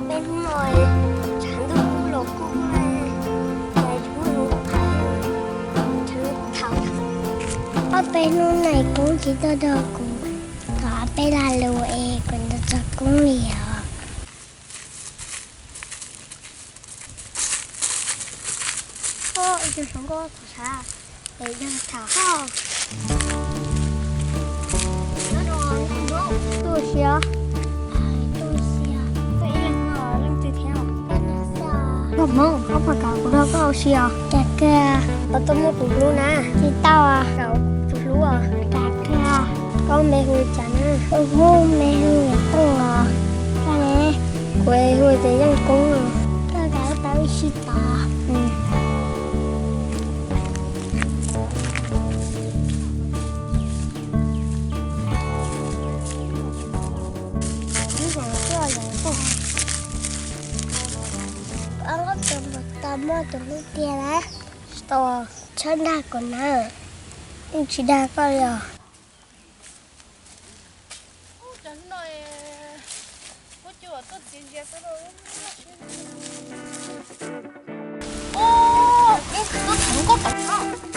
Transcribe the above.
Peb hnub no tshav ntuj kuj los kub, ob peb hnub no kub tsis tuaj dog kuv, thov peb lag lus es kuv nto txog koob li os. Ib tug hluas nkauj txog sav es yog tham hoj. Tuaj si os. Leej twg thiab? Koj Hmoob, koj puas kam kuv nrog koj ua si os? Kam kawg. Koj tuaj muaj kuv hlub na? Tsis tau. Kam tus hlub os? Kam kawg. Koj me hu li cas na? Kuv me hu Yaj Tooj os. Koj ne? Kuv hu tias Yeej Koob os. Koj kam tau ib sij tod. Tsis tau, txhob dag kuv na, yeej tsis dag koj li os. Ub, tus hluas nkauj tom no.